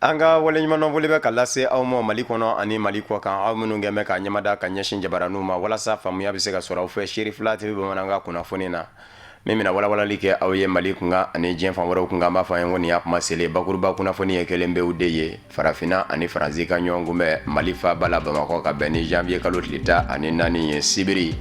An ka waleɲumandɔn foli bɛ ka lase aw ma Mali kɔnɔ ani Mali kɔ kan, aw minnu kɛn bɛ ka ɲɛmada ka ɲɛsin jabaraninw ma walasa faamuya bɛ se ka sɔrɔ aw fɛ Serifila TV bamanankan kunnafoni na, min bɛna walawalali kɛ aw ye Mali kunkan ani diɲɛ fan wɛrɛw kunkan. An b'a fɔ an ye ko nin y'a kuma selen bakuruba kunnafoni ye kelen pewu de ye Farafinna ani Faransi ka ɲɔgɔn kunbɛn Mali faaba la Bamakɔ ka bɛn ni janvier kalo tile 14 ye sibiri.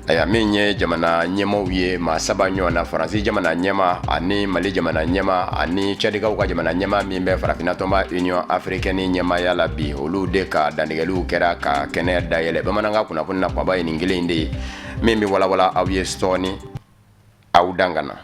Ayiwa, min ye jamana ɲɛmaaw ye, maa saba ɲɔgɔn na, Faransi jamana ɲɛmaa ani Mali jamana ɲɛmaa ani Cadikaw ka jamana ɲɛmaa min bɛ Farafinna tɔnba Union africaine ɲɛmaaya la bi, olu de ka dantigɛliw kɛra ka kɛnɛ dayɛlɛ. Bamanankan kunnafoni na kumaba ye nin kelen in de ye min bɛ walawala aw ye sɔɔni, aw dan ka na.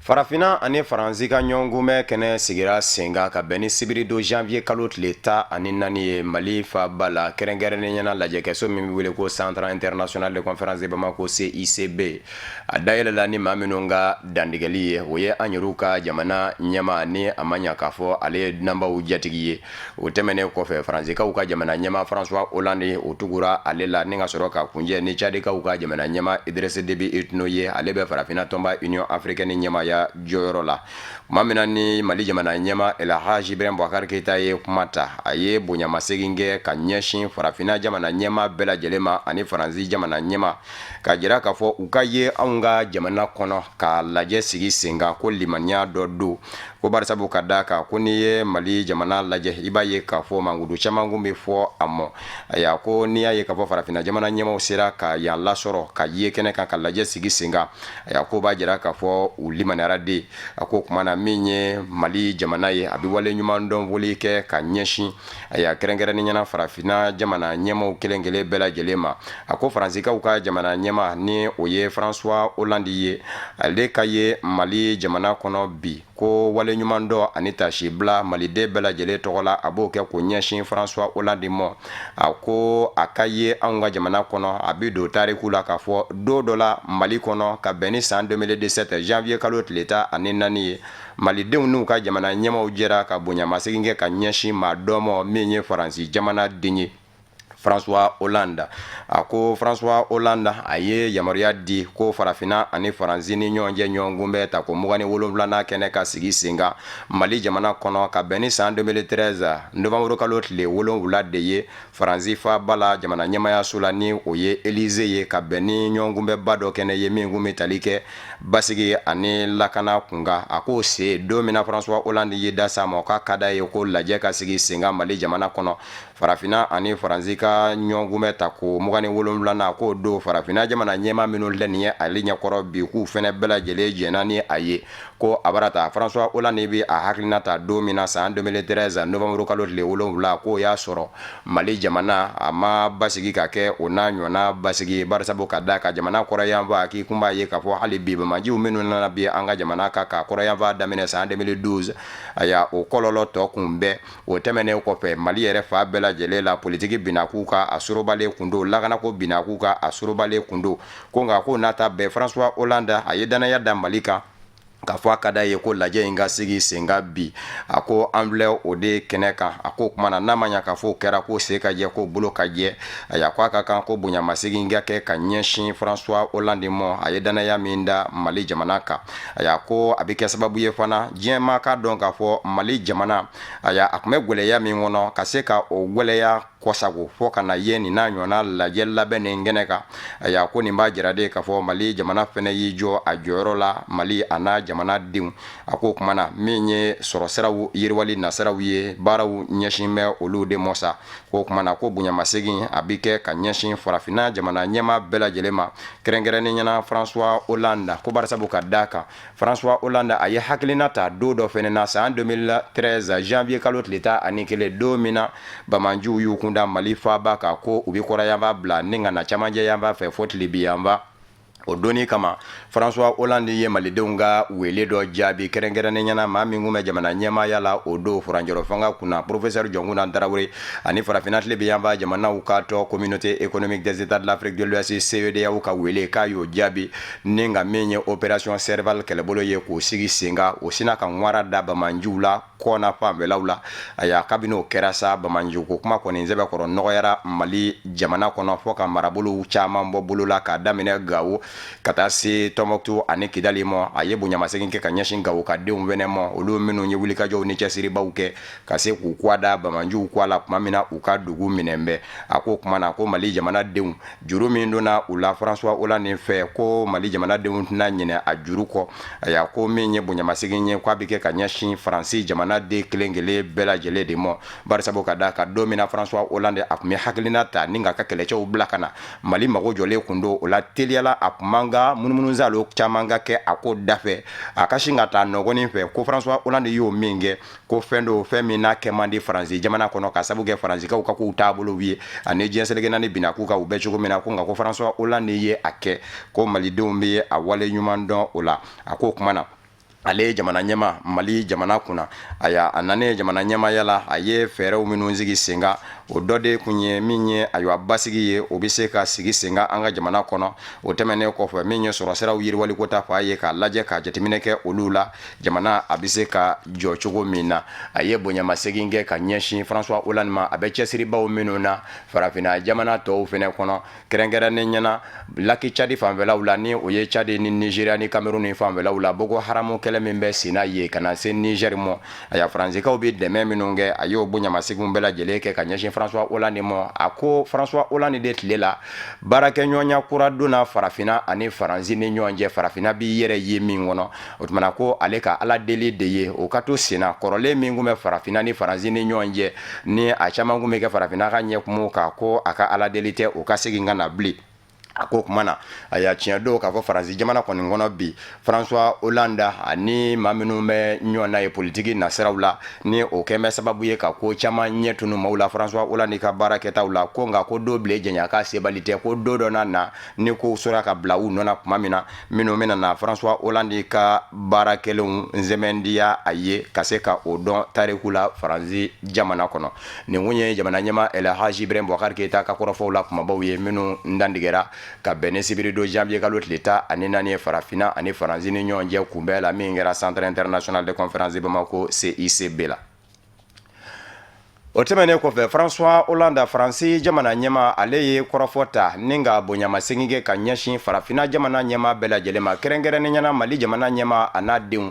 Farafinna ani Faransi ka ɲɔgɔnkunbɛn kɛnɛ sigira sen kan ka bɛn ni sibiridon janvier kalo tile 14 ye Mali faaba la, kɛrɛnkɛrɛnnenya la lajɛkɛso min bɛ wele ko Centre international de conférence de Bamako CICB. A dayɛlɛla ni maa minnu ka dantigɛli ye, o ye an yɛrɛw ka jamana ɲɛmaa ni a ma ɲa k'a fɔ ale ye dunanbaw jatigi ye. O tɛmɛnen kɔfɛ, Faransikaw ka jamana ɲɛmaa François Hollande, o tugura ale la ni ka sɔrɔ ka kuncɛ ni Cadikaw ka jamana ɲɛmaa Idriss Déby Itno ye, ale bɛ Farafinna tɔnba Union africaine ɲɛmaaya jɔyɔrɔ la. Tuma min na ni Mali jamana ɲɛmaa El Hadj Ibrahim Boubacar Keita ye kuma ta, a ye bonyamasegin kɛ ka ɲɛsin Farafinna jamana ɲɛmaa bɛɛ lajɛlen ma ani Faransi jamana ɲɛmaa, k'a jira k'a fɔ u ka ye anw ka jamana kɔnɔ ka lajɛ sigi sen kan ko limaniya dɔ don, ko barisabu ka d'a kan ko n'i ye Mali jamana lajɛ, i b'a ye k'a fɔ mankutu caman kun bɛ fɔ a ma. Ayiwa, ko n'i y'a ye k'a fɔ farafinna jamana ɲɛmaaw sera ka yan lasɔrɔ ka ye kɛnɛ kan ka lajɛ sigi sen kan, ayiwa, ko b'a jira k'a fɔ u limaniyara de. A ko tuma na min ye Mali jamana ye, a bɛ wale ɲuman dɔn foli kɛ ka ɲɛsin, ayiwa, kɛrɛnkɛrɛnnenya la farafinna jamana ɲɛmaaw kelen kelen bɛɛ lajɛlen ma. A ko Faransikaw ka jamana ɲɛmaa ni o ye François Hollande ye, ale ka ye Mali jamana kɔnɔ bi, ko wale ɲuman dɔn ani tasibila Maliden bɛɛ lajɛlen tɔgɔ la, a b'o kɛ k'o ɲɛsin François Hollande ma. A ko a ka ye anw ka jamana kɔnɔ, a bɛ don tariku la k'a fɔ don dɔ la Mali kɔnɔ ka bɛn ni san 2017 janvier kalo tile 14 ye, Malidenw n'u ka jamana ɲɛmaaw jɛra ka bonyamasegin kɛ ka ɲɛsin maa dɔ ma min ye Faransi jamana den ye, François Hollande. A ko François Hollande a ye yamaruya di ko farafinna ani Faransi ni ɲɔgɔn cɛ ɲɔgɔnkunbɛn tako 27nan kɛnɛ ka sigi sen kan Mali jamana kɔnɔ ka bɛn ni san 2013 novembre kalo tile 7 de ye Faransi faaba la jamana ɲɛmaayaso la, ni o ye Élysée ye, ka bɛn ni ɲɔgɔnkunbɛnba dɔ kɛnɛ ye min kun bɛ tali kɛ basigi ani lakana kunkan. A ko se don min na François Hollande ye da s'a ma k'a ka d'a ye ko lajɛ ka sigi sen kan Mali jamana kɔnɔ, farafinna ani Faransi ka ɲɔgɔnkunbɛn tako 27nan, k'o don farafinna jamana ɲɛmaa minnu filɛ nin ye ale ɲɛkɔrɔ bi, k'u fɛnɛ bɛɛ lajɛlen jɛnna ni a ye ko a bara ta François Hollande bɛ a hakilina ta don min na san 2013 novembre kalo tile 7, k'o y'a sɔrɔ Mali jamana a ma basigi ka kɛ o n'a ɲɔgɔnna basigi, barisabu ka d'a kan jamana kɔrɔyanfan k'i kun b'a ye k'a fɔ hali bi banbaanciw minnu nana bi an ka jamana kan ka kɔrɔyanfan daminɛ san 2012, aya, o kɔlɔlɔ tɔ kun bɛɛ. O tɛmɛnen kɔfɛ, Mali yɛrɛ fan bɛɛ lajɛlen la, politiki binna k'u kan a sorobalen kun don, lakanako binna k'u kan a sorobalen kun don. Ko nka ko n'a ta bɛɛ, François Hollande a ye dannaya da Mali kan k'a fɔ a ka d'a ye ko lajɛ in ka sigi sen kan bi. A ko an filɛ o de kɛnɛ kan. A ko tuma na n'a ma ɲa k'a fɔ o kɛra, ko sen ka jɛ, ko bolo ka jɛ, a ko a ka kan ko bonyamasegin ka kɛ ka ɲɛsin François Hollande ma, a ye dannaya min da Mali jamana kan. A ko a bɛ kɛ sababu ye fana diɲɛ maa k'a dɔn k'a fɔ Mali jamana, aya, a tun bɛ gɛlɛya min kɔnɔ, ka se ka o gɛlɛya kɔsago fo ka na ye nin n'a ɲɔgɔnna lajɛ labɛnnen kɛnɛ kan. Aya, ko nin b'a jira de k'a fɔ Mali jamana fɛnɛ y'i jɔ a jɔyɔrɔ la, Mali a n'a jamana denw. A ko tuma na min ye sɔrɔsiraw yiriwali nasiraw ye, baaraw ɲɛsin bɛ olu de ma sa. Ko tuma na ko bonyamasegin a bɛ kɛ ka ɲɛsin farafinna jamana ɲɛmaa bɛɛ lajɛlen ma, kɛrɛnkɛrɛnnenya la François Hollande. Ko barisabu ka d'a kan François Hollande a ye hakilina ta don dɔ fɛnɛ na san 2013 janvier kalo tile 11, don min na banbaanciw y'u kunda Mali faaba kan ko u bɛ kɔrɔyanfan bila ni ka na camancɛ yanfan fɛ fo tilebinyanfan. O donni kama, François Hollande ye malidenw ka wele dɔ jaabi, kɛrɛnkɛrɛnnenya na maa min tun bɛ jamana ɲɛmaaya la o don furancɛrɔ fanga kunna, professeur Jɔnkunda Tarawele, ani farafinna tilebinyanfan jamanaw ka tɔn Communauté économique des États de l'Afrique de l'Ouest, CEDEAO, ka wele k'a y'o jaabi ni ka min ye opération Serval kɛlɛbolo ye k'o sigi sen kan. O sina ka ŋwara da bamanjiw la kɔna fanfɛlaw la. Aya, kabini o kɛra sa, bamanji ko kuma kɔni sɛbɛkɔrɔ nɔgɔyara Mali jamana kɔnɔ, fɔ ka marabolow caman bɔ bolo la, k'a daminɛ Gawo ka taa se Tɔnbɔkutu ani Kidali ma. A ye bonyamasegin kɛ ka ɲɛsin Gawo ka denw fɛnɛ ma, olu minnu ye wulikajɔw ni cɛsiribaw kɛ ka se k'u kwa da bamanjiw kwa la tuma min na u ka dugu minɛn bɛ. A ko kuma na ko Mali jamanadenw, juru min donna u la François Hollande fɛ, ko Mali jamanadenw tɛna ɲinɛ a juru kɔ. Aya, ko min ye bonyamasegin ye, k'a bɛ kɛ ka ɲɛsin Faransi jamanaden kelen kelen bɛɛ lajɛlen de ma, barisabu ka da kan don min na François Hollande a tun bɛ hakilina ta ni k'a ka kɛlɛcɛw bila ka na Mali, mago jɔlen kun don o la teliyala. A tun man ka munumunusalo caman ka kɛ a ko dafɛ, a ka sin ka taa nɔgɔnin fɛ. Ko François Hollande y'o min kɛ, ko fɛn don, fɛn min n'a kɛ man di Faransi jamana kɔnɔ, ka sabu kɛ Faransikaw ka kow taabolo ye ani diɲɛ seleke naani binna k'u kan u bɛ cogo min na. Ko nka ko François Hollande ye a kɛ, ko malidenw bɛ a wale ɲuman dɔn o la. A ko kuma na, ale ye jamana ɲɛma Mali jamana kunna. Aya, a nanen jamana ɲɛmaya la, a ye fɛɛrɛw minnu sigi sen kan, o dɔ de kun ye min ye, ayiwa, basigi ye, o bɛ se ka sigi sen kan an ka jamana kɔnɔ. O tɛmɛnen kɔfɛ, min ye sɔrɔsiraw yiriwaliko ta fa ye, k'a lajɛ ka jateminɛ kɛ olu la, jamana a bɛ se ka jɔ cogo min na. A ye bonyamasegin kɛ ka ɲɛsin François Hollande ma, a bɛ cɛsiribaw minnu na farafinna jamana tɔw fɛnɛ kɔnɔ, kɛrɛnkɛrɛnnen ɲɛna laki Cadi fanfɛlaw la, ni o ye Cadi ni Nigéria ni Cameroun ni fanfɛlaw la, Boko Haram kɛlɛ min bɛ senna yen ka na se Niger ma. Aya, Faransikaw bɛ dɛmɛ minnu kɛ, a y'o bonyamasegin bɛɛ lajɛlen kɛ ka ɲɛsin François Hollande ma. A ko François Hollande de tile la, baarakɛɲɔgɔnya kura donna farafinna ani Faransi ni ɲɔgɔn cɛ, farafinna b'i yɛrɛ ye min kɔnɔ. O tuma na ko ale ka Ala deli de ye o ka to senna. Kɔrɔlen min tun bɛ farafinna ni Faransi ni ɲɔgɔn cɛ, ni a caman tun bɛ kɛ farafinna ka ɲɛkumu kan, ko a ka Ala deli tɛ o ka segin ka na bilen. A ko kuma na, a y'a tiɲɛ don k'a fɔ Faransi jamana kɔni kɔnɔ bi, François Hollande ani maa minnu bɛ ɲɔgɔn na ye politiki nasiraw la, ni o kɛn bɛ sababu ye ka ko caman ɲɛ tunu maaw la François Hollande ka baara kɛtaw la. Ko nka ko don bilen janya k'a sebali tɛ, ko don dɔ na na ni ko sera ka bila u nɔ na tuma min na, minnu bɛna na François Hollande ka baara kɛlenw sɛmɛntiya a ye, ka se ka o dɔn tariku la Faransi jamana kɔnɔ. Nin kun ye jamana ɲɛmaa El Hadji Ibrahim Boubacar Keita ka kɔrɔfɔw la kumabaw ye minnu dantigɛra ka bɛn ni sibiridon janvier kalo tile 14 ye, farafinna ani Faransi ni ɲɔgɔn cɛ kunbɛn la min kɛra Centre international de conférence de Bamako, CICB la. O tɛmɛnen kɔfɛ, François Hollande, Faransi jamana ɲɛmaa, ale ye kɔrɔfɔ ta ni ka bonyamasegin kɛ ka ɲɛsin farafinna jamana ɲɛmaa bɛɛ lajɛlen ma, kɛrɛnkɛrɛnnenya na Mali jamana ɲɛmaa a n'a denw.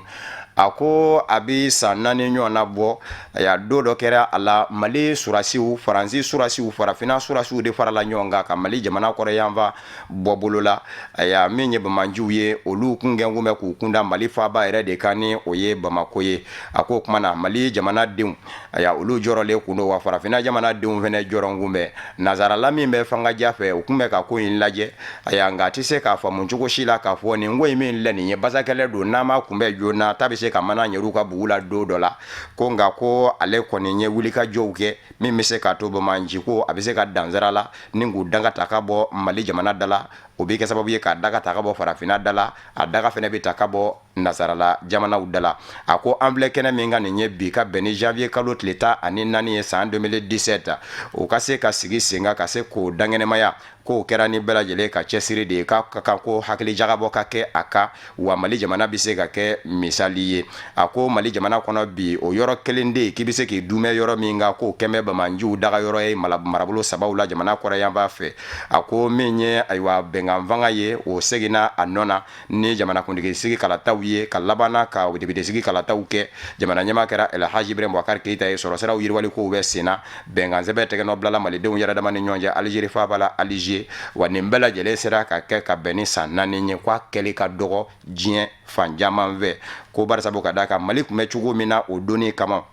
A ko a bɛ san 4 ɲɔgɔn na bɔ, a don dɔ kɛra a la, Mali surasiw, Faransi surasiw, farafinna surasiw de farala ɲɔgɔn kan ka Mali jamana kɔrɔyanfan bɔ bolo la. Aya, min ye bamanjiw ye, olu kun gɛn kun bɛ k'u kunda Mali faaba yɛrɛ de kan, ni o ye Bamako ye. A ko o kuma na, Mali jamana denw, aya, olu jɔrɔlen kun don, wa farafinna jamana denw fana jɔrɔ kun bɛ. Nazarala min bɛ fangaja fɛ, o kun bɛ ka ko in lajɛ. Aya, nka a tɛ se k'a faamu cogo si la k'a fɔ nin ko in min filɛ nin ye, basakɛlɛ don, n'a ma kunbɛn joona, ta bɛ se ka mana ɲɛr'u ka bugu la don dɔ la. Ko nka ko ale kɔni ye wulikajɔw kɛ min bɛ se k'a to bamanji ko a bɛ se ka dansira la ni k'u danga ta ka bɔ Mali jamana da la. O bɛ kɛ sababu ye k'a daga ta ka bɔ farafinna da la, a daga fana bɛ ta ka bɔ nasarala jamanaw da la. A ko an filɛ kɛnɛ min kan nin ye bi, ka bɛn ni janvier kalo tile 14 ye san 2017, o ka se ka sigi sen kan ka se k'o dankɛnɛmaya, k'o kɛra ni bɛɛ lajɛlen ka cɛsiri de ye, k'a ka kan ko hakili jagabɔ ka kɛ a kan, wa Mali jamana bɛ se ka kɛ misali ye. A ko Mali jamana kɔnɔ bi, o yɔrɔ kelen de ye k'i bɛ se k'i dumɛ yɔrɔ min kan, k'o kɛn bɛ bamanjiw daga yɔrɔ ye marabolo sabaw la jamana kɔrɔyanfan fɛ. A ko min ye, ayiwa, bɛnkan fanga ye, o seginna a nɔ na ni jamanakuntigi sigi kalataw ye, ka labanna ka depite sigi kalataw kɛ. Jamana ɲɛmaa kɛra El Hadji Ibrahim Boubacar Keita ye. Sɔrɔsiraw yiriwali kow bɛ senna, bɛnkan sɛbɛn tɛgɛnɔ bilala malidenw yɛrɛ dama ni ɲɔgɔn cɛ Algérie faaba la, Alger. Wa nin bɛɛ lajɛlen sera ka kɛ ka bɛn ni san 4 ye, k'a kɛli ka dɔgɔ diɲɛ fan caman fɛ. Ko barisabu ka d'a kan Mali tun bɛ cogo min na o donni kama.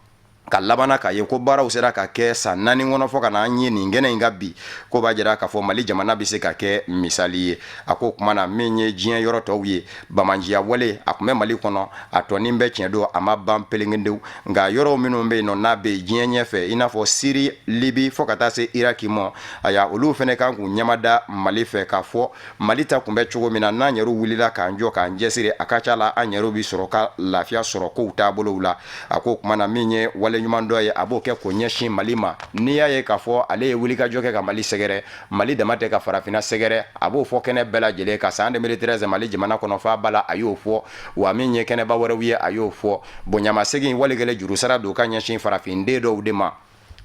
Ka labanna k'a ye ko baaraw sera ka kɛ san 4 kɔnɔ fɔ ka na an ye nin kɛnɛ in kan bi, ko b'a jira k'a fɔ Mali jamana bɛ se ka kɛ misali ye. A ko kuma na, min ye diɲɛ yɔrɔ tɔw ye, banbaanciya wale a tun bɛ Mali kɔnɔ, a tɔnin bɛɛ tiɲɛ don, a ma ban pelengendew. Nka yɔrɔw minnu bɛ yen nɔ n'a bɛ diɲɛ ɲɛfɛ, i n'a fɔ Siri, Libi, fo ka taa se Iraki ma, aya, olu fana kan k'u ɲɛmada Mali fɛ k'a fɔ Mali ta kun bɛ cogo min na. N'an yɛrɛ wulila k'an jɔ k'an cɛsiri, a ka ca la an yɛrɛ bɛ sɔrɔ ka lafiya sɔrɔ kow taabolow la. A ko kuma na, min ye waleɲumandɔn ye, a b'o kɛ k'o ɲɛsin Mali ma. N'i y'a ye k'a fɔ ale ye wulikajɔ kɛ ka Mali sɛgɛrɛ, Mali dama tɛ, ka farafinna sɛgɛrɛ, a b'o fɔ kɛnɛ bɛɛ lajɛlen ka san 2013 Mali jamana kɔnɔ faaba la, a y'o fɔ. Wa min ye kɛnɛba wɛrɛw ye, a y'o fɔ. Bonyamasegin wali kelen jurusara don ka ɲɛsin farafinden dɔw de ma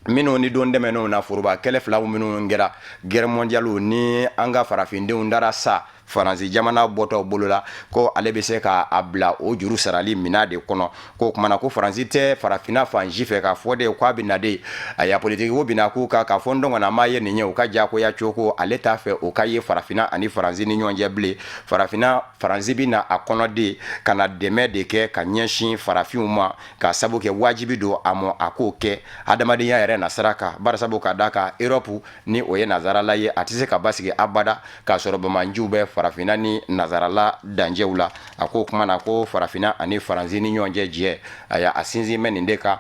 minnu ni don tɛmɛnenw na foroba kɛlɛ filaw minnu kɛra, guerre mondiale, ni an ka farafindenw dara sa Faransi jamana bɔtɔ bolo la, ko ale bɛ se k'a bila o juru sarali minɛn de kɔnɔ. Ko kumana ko Faransi tɛ farafinna fan si fɛ k'a fɔ de k'a bɛ na de a ya politiki ko bina k'u kan k'a fɔ n dɔgɔnin m'a ye nin ye u ka diyagoya cogo, ale t'a fɛ o ka ye farafinna ani Faransi ni ɲɔgɔn cɛ bilen. Farafinna, Faransi bɛ na a kɔnɔ de ka na dɛmɛ de kɛ ka ɲɛsin farafinw ma, k'a sabu kɛ wajibi don a ma a k'o kɛ adamadenya yɛrɛ nasira kan, barisabu ka d'a kan Europe ni o ye nazarala ye, a tɛ se ka basigi abada k'a sɔrɔ banbaanciw bɛ farafinna ni nazarala dancɛw la. A ko kuma na ko farafinna ani Faransi ni ɲɔgɔn cɛ jɛ, aya, a sinsin bɛ nin de kan.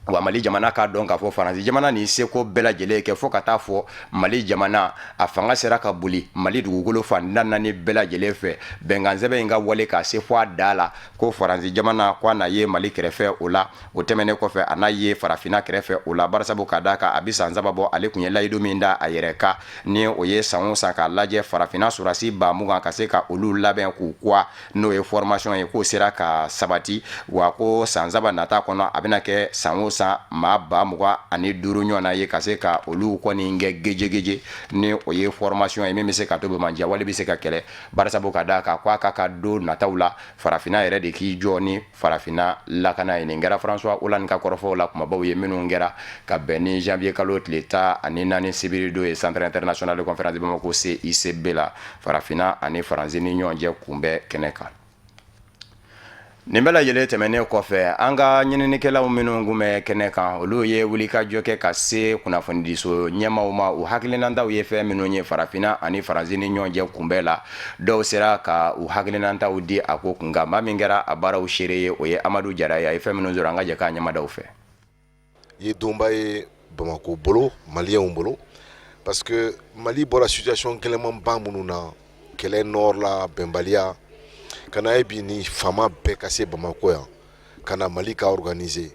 Wa Mali jamana k'a dɔn k'a fɔ Faransi jamana ni seko bɛɛ lajɛlen kɛ fo ka taa fɔ Mali jamana a fanga sera ka boli Mali dugukolo fan 4 bɛɛ lajɛlen fɛ, bɛnkansɛbɛn in ka wale k'a se fo a da la, ko Faransi jamana ko a n'a ye Mali kɛrɛfɛ o la. O tɛmɛnen kɔfɛ, a n'a ye farafinna kɛrɛfɛ o la, barisabu ka d'a kan a bɛ san 3 bɔ, ale tun ye layidu min da a yɛrɛ kan, ni o ye san o san k'a lajɛ farafinna sɔrɔdasi 20,000 ka se ka olu labɛn k'u kuwa, n'o ye formation ye, k'o sera ka sabati. Wa ko san 3 nata kɔnɔ, a bɛna kɛ san o san maa 25,000 ɲɔgɔnna ye ka se ka olu kɔni kɛ gejegeje, ni o ye formation ye min bɛ se ka to banbaanciya wale bɛ se ka kɛlɛ, barisabu ka d'a kan ko a ka don nataw la, farafinna yɛrɛ de k'i jɔ ni farafinna lakana ye. Nin kɛra François Hollande ka kɔrɔfɔw la kumabaw ye minnu kɛra ka bɛn ni janvier kalo tile 14 sibiridon ye, Centre international de conférence de Bamako, CICB la, farafinna ani Faransi ni ɲɔgɔn cɛ kunbɛn kɛnɛ kan. Nin bɛɛ lajɛlen tɛmɛnen kɔfɛ, an ka ɲininikɛlaw minnu tun bɛ kɛnɛ kan, olu ye wulikajɔ kɛ ka se kunnafonidiso ɲɛmaaw ma, u hakilinataw ye fɛn minnu ye farafinna ani Faransi ni ɲɔgɔn cɛ kunbɛn la. Dɔw sera ka u hakilinataw di a ko kunkan. Maa min kɛra a baaraw seere ye, o ye Amadu Jara ye. A ye fɛn minnu sɔrɔ, an ka jɛ k'a ɲɛmadaw fɛ. Ye donba ye Bamakɔ bolo, maliyɛnw bolo, parce que Mali bɔra situation gɛlɛnmanba minnu na, kɛlɛ nord la, bɛnbaliya, ka na ye bi ni faama bɛɛ ka se Bamakɔ yan ka na Mali ka organiser,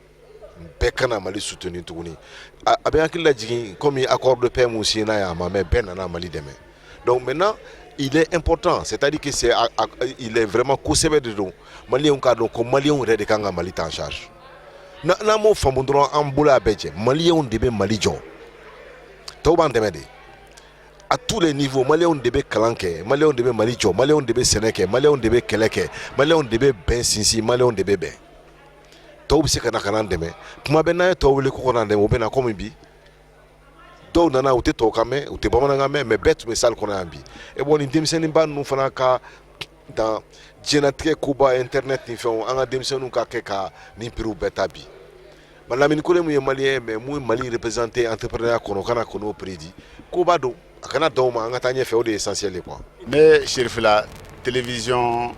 bɛɛ ka na Mali soutenir tuguni. A bɛ hakili lajigin comme accord de paix mun signé yan, a ma mɛn, bɛɛ nana Mali dɛmɛ. Donc maintenant, il est important, c'est-à-dire que c'est il est vraiment kosɛbɛ de don maliyɛnw k'a dɔn ko maliyɛnw yɛrɛ de kan ka Mali ta en charge. N'an m'o faamu dɔrɔn, an bolo y'a bɛɛ jɛ. Maliyɛnw de bɛ Mali jɔ, tɔw b'an dɛmɛ de à tous les niveaux. Maliyɛnw de bɛ kalan kɛ, maliyɛnw de bɛ Mali jɔ, maliyɛnw de bɛ sɛnɛ kɛ, maliyɛnw de bɛ kɛlɛ kɛ, maliyɛnw de bɛ bɛn sinsin, maliyɛnw de bɛ bɛn. Tɔw bɛ se ka na ka n'an dɛmɛ kuma bɛɛ. N'an ye tɔw wele ko ka n'an dɛmɛ, u bɛ na. Komi bi dɔw nana, u tɛ tubabukan mɛn, u tɛ bamanankan mɛn, mais bɛɛ tun bɛ salle kɔnɔ yan bi. E bon, nin denmisɛnninba ninnu fana ka dan diɲɛlatigɛ koba, internet ni fɛnw, an ka denmisɛnninw ka kɛ ka nin prix bɛɛ ta bi. Lamini Kone mun ye maliyɛn, mais mun ye Mali représenté entrepreneuriat kɔnɔ, kana ko n'o prix di, koba don, a kana d'aw ma. An ka taa ɲɛfɛ, o de ye essentiel ye quoi. N bɛ Serifila télévision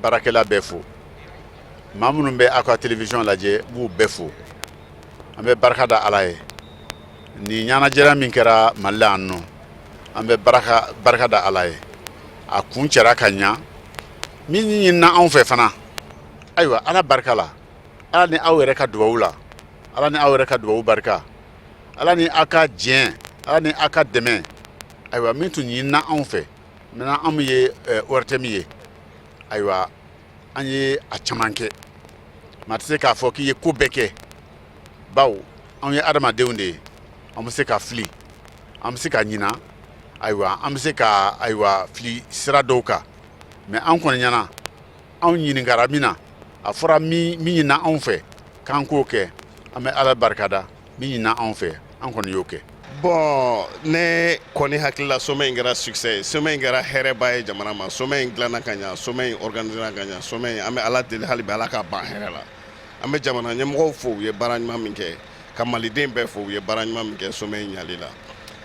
baarakɛla bɛɛ fo. Maa minnu bɛ aw ka télévision lajɛ, n b'u bɛɛ fo. An bɛ barika da Ala ye nin ɲɛnajɛra min kɛra Mali la yan nɔ. An bɛ barika da Ala ye, a kun cɛra ka ɲa. Min ɲinina anw fɛ fana, ayiwa, Ala barika la, Ala ni aw yɛrɛ ka dubabu la, Ala ni aw yɛrɛ ka dubabu barika, Ala ni aw ka diɲɛ, Ala ni aw ka dɛmɛ, ayiwa, min tun ɲinina anw fɛ maintenant, anw ye ORTM ye, ayiwa, an ye a caman kɛ. Maa tɛ se k'a fɔ k'i ye ko bɛɛ kɛ, bawo anw ye adamadenw de ye. An bɛ se ka fili, an bɛ se ka ɲina, ayiwa, an bɛ se ka, ayiwa, fili sira dɔw kan. Mais an kɔni ɲɛna, anw ɲininkara min na, a fɔra min ɲinina anw fɛ k'an k'o kɛ, an bɛ Ala barikada. Min ɲinina anw fɛ, an kɔni y'o kɛ. Bon, ne kɔni hakili la, sommet in kɛra succès ye. Sommet in kɛra hɛrɛba ye jamana ma. Sommet in dilanna ka ɲa, sommet in organisé ka ɲa. Sommet in, an bɛ Ala deli hali bi, Ala k'a ban hɛrɛ la. An bɛ jamana ɲɛmɔgɔw fo, u ye baara ɲuman min kɛ, ka maliden bɛɛ fo, u ye baara ɲuman min kɛ sommet in ɲali la.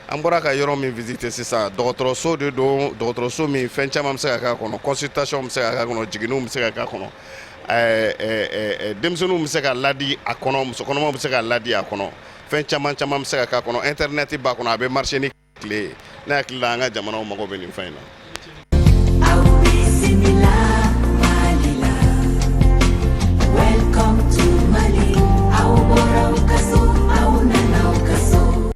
An bɔra ka yɔrɔ min visiter sisan, dɔgɔtɔrɔso de don, dɔgɔtɔrɔso min fɛn caman bɛ se ka k'a kɔnɔ, consultation bɛ se ka k'a kɔnɔ, jiginniw bɛ se ka k'a kɔnɔ, denmisɛnninw bɛ se ka ladi a kɔnɔ, musokɔnɔmaw bɛ se ka ladi a kɔnɔ, fɛn caman caman bɛ se ka k'a kɔnɔ, internet b'a kɔnɔ, a bɛ marcher ni tile ye. Ne hakili la, an ka jamanaw mago bɛ nin fɛn in na. Aw bisimila Mali la. Welcome to Mali. Aw bɔra aw ka so, aw nana aw ka so.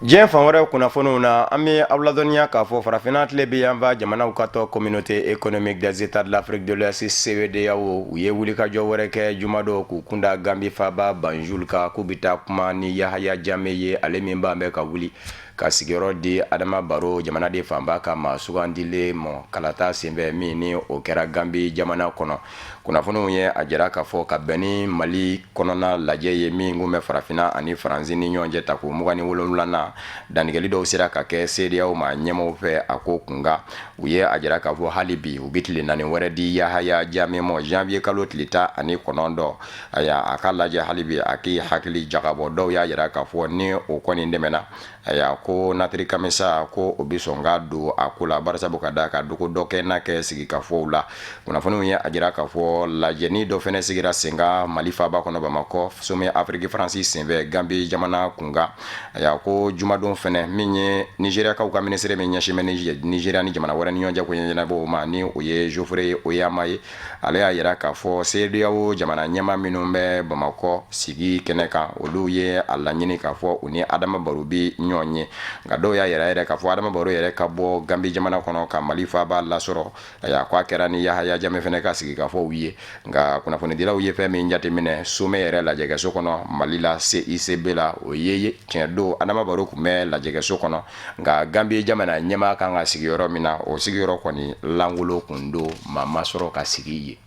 Diɲɛ fan wɛrɛ kunnafoniw na, an bɛ aw ladɔnniya k'a fɔ farafinna tilebin yanfan jamanaw ka tɔn, Communauté économique des États de l'Afrique de l'Ouest, CEDEAO, u ye wulikajɔ wɛrɛ kɛ jumadon k'u kunda Gambi faaba Banjul kan, k'u bɛ taa kuma ni Yahaya Jame ye, ale min b'an bɛ ka wuli ka sigiyɔrɔ di Adama Baro, jamanaden fanba ka maa sugandilen ma kalata senfɛ min ni o kɛra Gambi jamana kɔnɔ. Kunnafoniw ye a jira k'a fɔ ka bɛn ni Mali kɔnɔna lajɛ ye min kun bɛ farafinna ani Faransi ni ɲɔgɔn cɛ tako 27nan, dantigɛli dɔw sera ka kɛ CEDEAO maa ɲɛmaaw fɛ a ko kunkan. U ye a jira k'a fɔ hali bi u bɛ tile 4 wɛrɛ di Yahaya Jame ma, janvier kalo tile 19, ayiwa, a ka lajɛ hali bi a k'i hakili jagabɔ. Dɔw y'a jira k'a fɔ ni o kɔni dɛmɛna, ayiwa, ko natiri kamisa ko o bɛ sɔn ka don a ko la, barisabu ka da ka dogo dɔ kɛ n'a kɛ sigikafɔw la. Kunnafoniw ye a jira k'a fɔ lajɛni dɔ fana sigira sen kan Mali faaba kɔnɔ Bamakɔ, sommet Afrique Faransi senfɛ Gambi jamana kunkan. Ayiwa, ko jumadon fana, min ye Nizeriyakaw ka minisiri min ɲɛsin bɛ Nizeriya ni jamana wɛrɛ ni ɲɔgɔn cɛ ko ɲɛnabɔw ma, ni o ye Geoffrey Onyeama ye, ale y'a jira k'a fɔ CEDEAO jamana ɲɛmaa minnu bɛ Bamakɔ sigi kɛnɛ kan, olu ye a laɲini k'a fɔ u ni Adama Baro bi ɲɔgɔn ye. Nka dɔw y'a yira yɛrɛ k'a fɔ Adama Baro yɛrɛ ka bɔ Gambi jamana kɔnɔ ka Mali faaba lasɔrɔ. Ayiwa, ko a kɛra ni Yahaya Jame fana ka sigikafɔw ye. Nka kunnafonidilaw ye fɛn min jateminɛ sommet yɛrɛ lajɛkɛso kɔnɔ Mali la, CICB la, o ye tiɲɛ don Adama Baro tun bɛ lajɛkɛso kɔnɔ, nka Gambi jamana ɲɛmaa kan ka sigi yɔrɔ min na, o sigiyɔrɔ kɔni lankolon kun don, maa ma sɔrɔ ka sigi yen.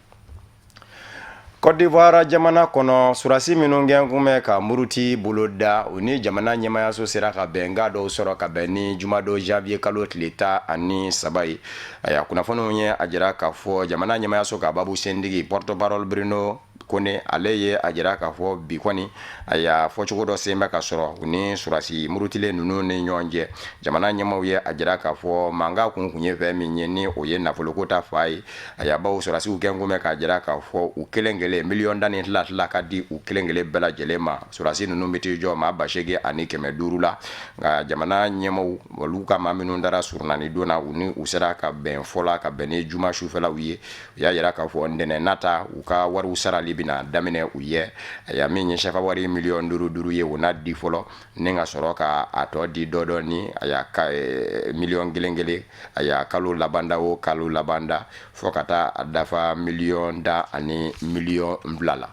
Côte d'Ivoire jamana kɔnɔ, surasi minnu gɛn kun bɛ ka muruti boloda, u ni jamana ɲɛmayaso sera ka bɛnkan dɔw sɔrɔ ka bɛn ni jumadon janvier kalo tile 13 ye. Ayiwa, kunnafoniw ye a jira k'a fɔ jamana ɲɛmayaso ka babu sendigi, porte-parole Bruno Kone, ale ye a jira k'a fɔ bi kɔni, a fɔcogo dɔ sen bɛ ka sɔrɔ u ni surasi murutilen ninnu ni ɲɔgɔn cɛ. Jamana ɲɛmaaw ye a jira k'a fɔ mankan kun ye fɛn min ye, ni o ye nafoloko ta fan ye. A baw surasiw gɛn kun bɛ k'a jira k'a fɔ u kelen kelen miliyɔn tan ni tila tila ka di u kelen kelen bɛɛ lajɛlen ma. Surasi ninnu bɛ t'i jɔ maa 8500 la. Nka jamana ɲɛmaaw, olu ka maa minnu dara surunani don na, u ni u sera ka bɛn fɔ la ka bɛn ni juma sufɛlaw ye. U y'a jira k'a fɔ ntɛnɛn nata, u ka wariw sarali bɛna daminɛ u ye. Ayiwa, min ye sefa wari miliyɔn duuru duuru ye, o na di fɔlɔ ni ka sɔrɔ ka a tɔ di dɔ dɔ ni a ka miliyɔn kelen kelen, ayiwa, kalo labanda o kalo labanda, fo ka taa a dafa miliyɔn 10 ani miliyɔn 2 la.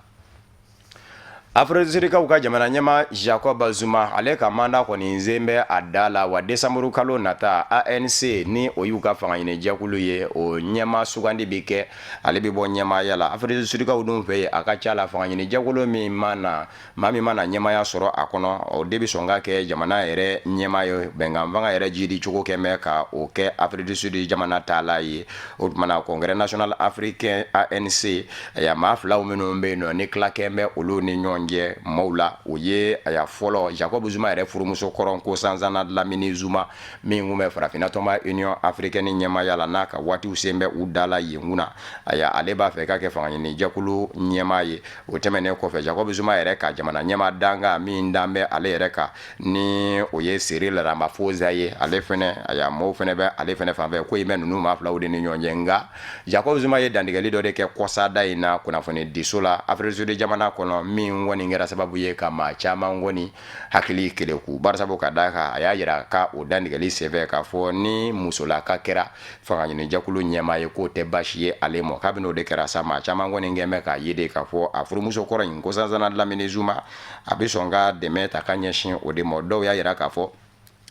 Afrique du Sud ka jamana ɲɛmaa Jacob Zuma, ale ka mandat kɔni sen bɛ a da la wa. Décembre kalo nata, ANC, ni o y'u ka fanga ɲini jɛkulu ye, o ɲɛmaa sugandi bɛ kɛ, ale bɛ bɔ ɲɛmaaya la. Afrique du Sud kaw dun fɛ yen, a ka ca la, fanga ɲini jɛkulu min mana, maa min mana ɲɛmaaya sɔrɔ a kɔnɔ, o de bɛ sɔn ka kɛ jamana yɛrɛ ɲɛmaa ye. Bɛnkan fanga yɛrɛ jidi cogo kɛ bɛ ka o kɛ Afrique du Sud jamana taala ye. O tuma na, Congrès national africain, ANC, aya, maa filaw minnu bɛ yen nɔ ni tilakɛ bɛ olu ni ɲɔgɔn cɛ maaw la, o ye aya fɔlɔ Jacob Zuma yɛrɛ furumuso kɔrɔ Nkosazana Dlamini Zuma, min tun bɛ farafinna tɔnba Union africaine ɲɛmaaya la, n'a ka waatiw sen bɛ u da la yen kunna. Aya, ale b'a fɛ ka kɛ fanga ɲini jɛkulu ɲɛmaa ye. O tɛmɛnen kɔfɛ, Jacob Zuma yɛrɛ ka jamana ɲɛmaa dankan min dan bɛ ale yɛrɛ kan, ni o ye Cyril Ramaphosa ye, ale fɛnɛ, aya, maaw fɛnɛ bɛ ale fɛnɛ fanfɛ. Ko in bɛ ninnu maa filaw de ni ɲɔgɔn cɛ. Nka Jacob Zuma ye dantigɛli dɔ de kɛ kɔsada in na kunnafoni diso la Afrique du Sud jamana kɔnɔ, min kɔni kɛra sababu ye ka maa caman kɔni hakili keleku, barisabu ka d'a kan a y'a yira ka o dantigɛli senfɛ k'a fɔ ni musolaka kɛra fanga ɲini jɛkulu ɲɛmaa ye, k'o tɛ baasi ye ale ma. Kabini o de kɛra sa, maa caman kɔni kɛn bɛ k'a ye de k'a fɔ a furumuso kɔrɔ in, Nkosazana Dlamini Zuma, a bɛ sɔn ka dɛmɛ ta ka ɲɛsin o de ma. Dɔw y'a yira k'a fɔ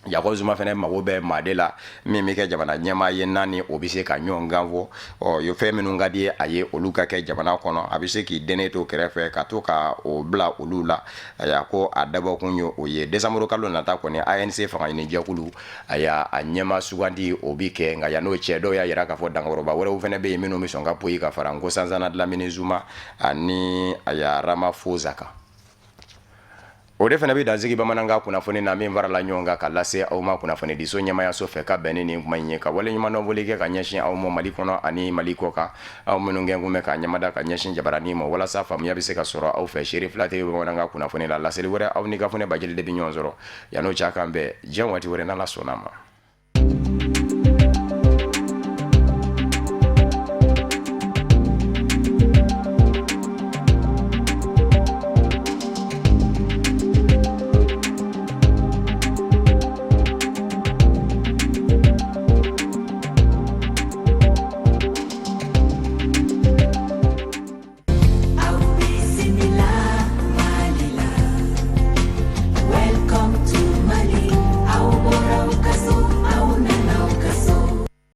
Jacob Zuma fana mago bɛ maa de la min bɛ kɛ jamana ɲɛmaa ye, n'a ni o bɛ se ka ɲɔgɔn kan fɔ. Ɔ yo, fɛn minnu ka di a ye, olu ka kɛ jamana kɔnɔ. A bɛ se k'i dɛnɛ to kɛrɛfɛ ka to ka o bila olu la. Ayiwa, ko a dabɔkun ye o ye. Décembre kalo nata kɔni, ANC fangaɲini jɛkulu a y'a a ɲɛmaa sugandi, o bɛ kɛ. Nka yan'o cɛ, dɔw y'a jira k'a fɔ dankɔrɔba wɛrɛw fana bɛ yen minnu bɛ sɔn ka poyi ka fara Nkosazana Dlamini Zuma ani aya Ramaphosa kan. O de fana bɛ dansigi bamanankan kunnafoni na min farala ɲɔgɔn kan ka lase aw ma kunnafonidiso ɲɛmayaso fɛ ka bɛn ni nin kuma in ye, ka waleɲumandɔn foli kɛ ka ɲɛsin aw ma Mali kɔnɔ ani Mali kɔ kan, aw minnu kɛ kun bɛ ka ɲɛmada ka ɲɛsin jabaranin ma walasa faamuya bɛ se ka sɔrɔ aw fɛ. Seere fila tɛ bamanankan kunnafoni la. Laseli wɛrɛ, aw ni Gafunɛ Bajeli de bɛ ɲɔgɔn sɔrɔ. Yan'o cɛ, k'an bɛn diɲɛ waati wɛrɛ, n'Ala sɔnna a ma.